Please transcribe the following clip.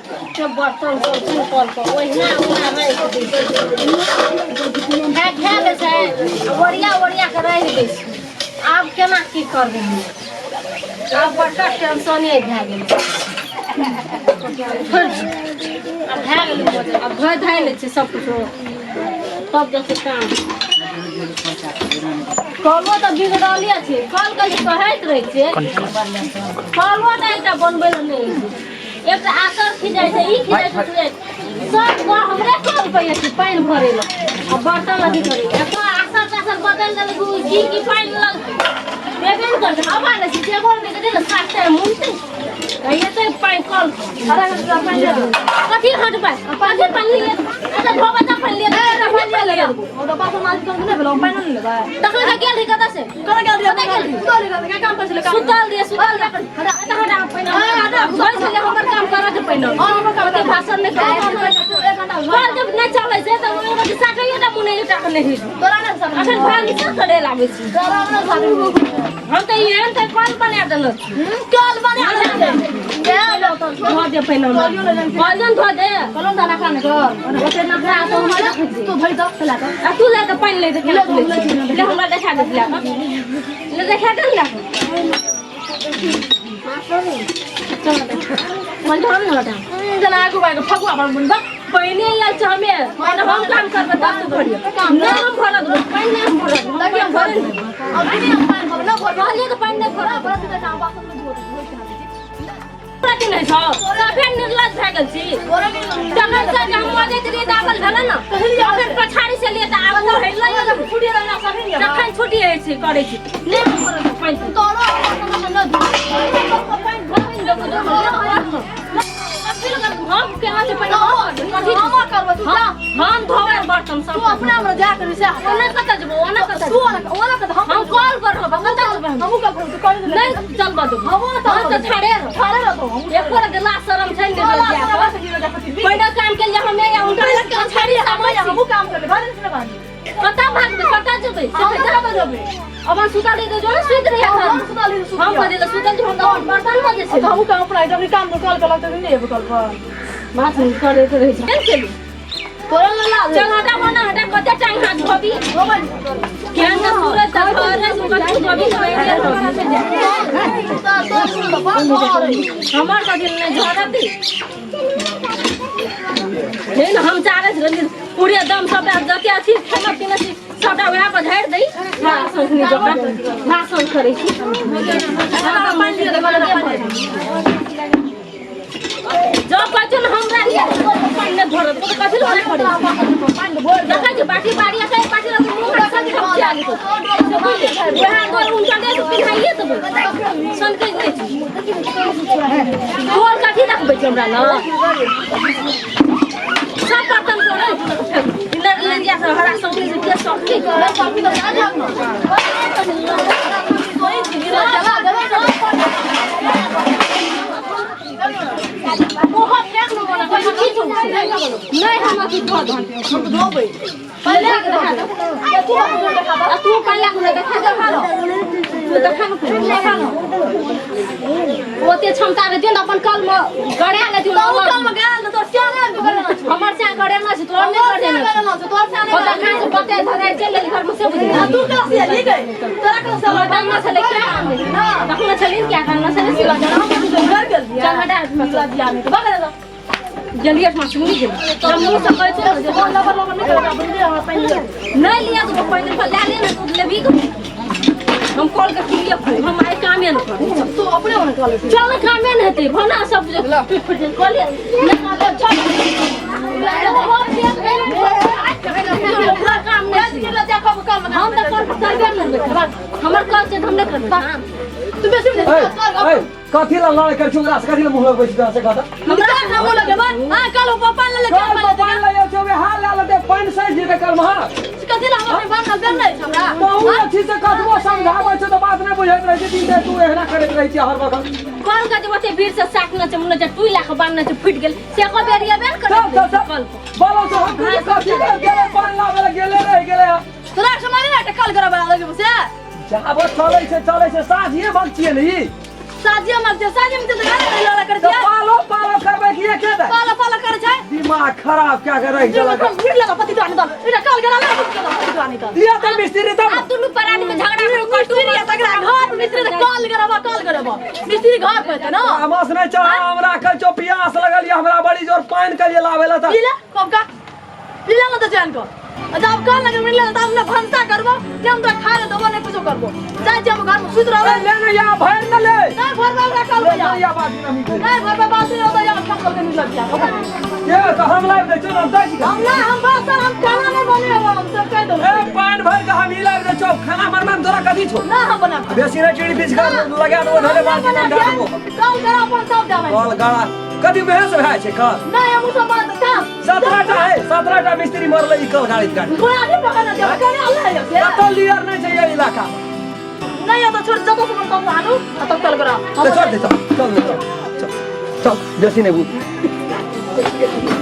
सब बर्तन सब छै कल पर ओहिना ओहिना राखि दै छै, खा खा लै छै, ओरिया ओरिया के राखि दै छै। आब केना की करबै हम? आब बड़का टेंशने भए गेलै। छोड़ि दियौ। आब भए गेलै मौज। आब धोइ धाइ लै छै सब किछो, तब जाइ छै काम। कलो तऽ बिगड़ले छै। कल के जे कहैत रहै छियै, कलो तऽ एकटा बनबै लए नहि होइ छै। एकटा आकर खिजाइ छै, ई खिजाइ छै, खिजाइ छै। सब गाँव हमरे कल पे छै पानि भरै लए आ बर्तन अथी करै लए। एतऽ आसर तासर बदलि देलक। ओ की की पानि लग देबे ने करै छै, हवा लै छै, टेबल नहि देतै ने साफ टाइम मुनतै एतै पानि कल। कथी हटबै? कथी पानि लिए? अच्छा, धोबै तऽ पानि लिए, पानि लिए। तखन तऽ गेल रही कतऽ से? कतऽ गेल रही? सुतल रहियै, सुतल रहियै। हटा हटा, पहिने धोइ छलियै। हमर काम करऽ के पहिने ओते भाषण नहि करै। कल जब नहि चलै छै तऽ ओहिमे साठियोटा मुनैयोटा के नहि होइ छै। अखन भानसो करे लाबै छी हम तऽ। एहन तऽ कल बना देने छी। कल बना धो दे पहिने हमरा। कल धो दे। ओते नखरा तऽ हम देखै छी। आ तू ले तऽ पानि ले तऽ केना लै छी? ले, हमरा देखा दे, ले कऽ। ले, देखा दे ने, ले कऽ। चल ने, हटा। पहिने आयल छै हमे, तऽ हम काम करबै तब तू भरियो। नहि, हम भरत देबै पानि, नहि हम भरत देबै। हम भरे नहि कहलियै तऽ पानि नहि भरत। की नहि छौ? साफे निर्लज भए गेल छी। तखन से जे हम मजैत रहियै तऽ आबल भेलै ने, तखन पछाड़ी से लिए तऽ आब तऽ हेलै। तखन छुट्टी होइ छै, करै छी। नहि हम भरत देबै पानि। हम केना छै पानि? हम धोबै बर्तन सब। ओने कतऽ जेबो? ओने कतऽ जेबो? हम कल पर रहब, कतऽ जेबै हम? नहि चलबऽ देबो। हम तऽ ठाढ़े रहब। एको रति लाज शरम छै ने? पहिने काम के लिए हमे या उनका छाड़ी से आबै छी। कतऽ भागबै? कतऽ जेबै से कहि दे। अपन सुतल रही तऽ जो ने सुति रही। हम कथी लए सुतल छी? हम तऽ अपन बर्तन मजै छी। बात नहि करैत रहै छै। केहन केली? चल हटा, बना हटा। कते टाइम हाथ धोबी? केहन तऽ सूरज तऽ घरे से कतहु धोबी तऽ हमर कथी नहि झरती नहीं ने। हम चाहै छी पूरे दम सबटा जते अथी खाना पीना छी, सबटा वएह पर झाड़ि दै। भाषण नहि जकाँ भाषण करै छी। जो कहै ने हमरा लिए पानि नहि भरत तऽ कथी लए करै? देखै छी बाटी बाड़ी छै, बाटी लऽ मुँह हाथ सब खिया जेतौ से बुझि। वएह तोर उनका दे पिन्हाइए देबै। सनकै नहि छी। तोर कथी देखबै छी हमरा लग? सब बर्तन तोड़ै लंगिया से हरा सौनी से के सौनी। नहि, हम अथी धो दहन। हम धोबै पहिले देखा दे। आ तू पहिले हमरा देखा दे। तू देखा ने, देखा ने। ओते क्षमता रहतियो ने, अपन कल में गड़ा लेतियो। हमर से गड़ेना छै, तोहर नहि गड़ेना छै। ओतऽ खा के बते धरे चलि गेली घर में से बुझली। तखन छलै क्या? तखन छलै क्या? करना छलै। चल हटा, गेलियै सुनी गेली। हम मुँह से कहै छियै ने जे नहि लिअ तऽ पानि लए ले ने। तू लेबही कऽ हम कॉल के किलिए खोल। हम आइ कामे नहि करै। चल, कामे नहि हेतै। भना सब जे टूटि फुटि जेतै। कहलियै नहि कहलियै, चल। ओकरा काम नहि छै। हम तऽ कल करबे नहि करबै। हमर कल छै तऽ हम नहि करबै काम। ए, कथी ला लड़ाई करै छी ओकरा से? कथी ला मुँह लगबै छी से कहता? कल पर पानि लऽ जाइ छै, ओहिमे हाल लए लेतै, पानि सड़ि जेतै कल मे। बहुत अच्छी से कतबो समझाबै छै तऽ बात नहि बुझैत रहै छै। दिन तू एहना करैत रहै छी हर वक्त। कल के जे ओते भीड़ से साटने छै, मुन्ने छै, टुई लाख बान्हने छै, फुटि गेल से एको बेर एबे ने चल करैत चल चल। कल पर। बोलो से हम तुझे कथी के गेलै? पानि लाबै लए गेलै, रहि गेलै। जाबो चलै छै, चलै छै। साझिए भग छियै ने ई? तऽ पालो पालो करबै कि दिए के दे पाला पाला कर छै दिमाग खराब क्या कर रही जो कम भीड़ लगा पति दुआनी दल इटा कल गरा लगा पति दुआनी दल दिया त मिस्त्री तब आप दुनू प्राणी में झगड़ा करू मिस्त्री तगड़ा घर मिस्त्री त कल गरबा कल गरबा मिस्त्री घर पे त ना आमास नहीं चढ़ा हमरा कल चो प्यास लगल ये हमरा बड़ी जोर पानी के लिए लावे ला त पी ले कब का पी ले ना तो चैन को जब कल लगे मिल ले तब ना भनसा करबो कि हम तो खा ले देबो नहीं कुछो करबो जाय छी हम घर में सुत रहबो ए, ले ना या भर न ले नहीं भरबा ओकरा कल ले बजा ना या बात ना मिटे नहीं भरबा बात नहीं होता या खा के मिल लग के तो हम लाइव दे चो हम दै छी हम ना हम बस हम खाना नहीं बने हम सब कह दो ए पानी भर के हम ही लाइव दे चो खाना बनबा में तोरा कथी छो ना हम बना बेसी नहीं चिड़ी बीच कर लगा दो धले बाल्टी में डाल दो कल करा अपन सब जावे कल गाड़ा कथी भेस भए छै कल नहीं हम सब बात का 17 टा है 17 टा मिस्त्री मरले ई कल गाड़ी गाड़ी कोई आदमी पकड़ ना देवे करे अल्लाह है से कतौ लियर नहीं छै ई इलाका में। नहीं ये तो छोड़ जब से मन कम आलू तब कल करा तो छोड़ दे चल चल चल चल चल बेसी नहीं बुझ।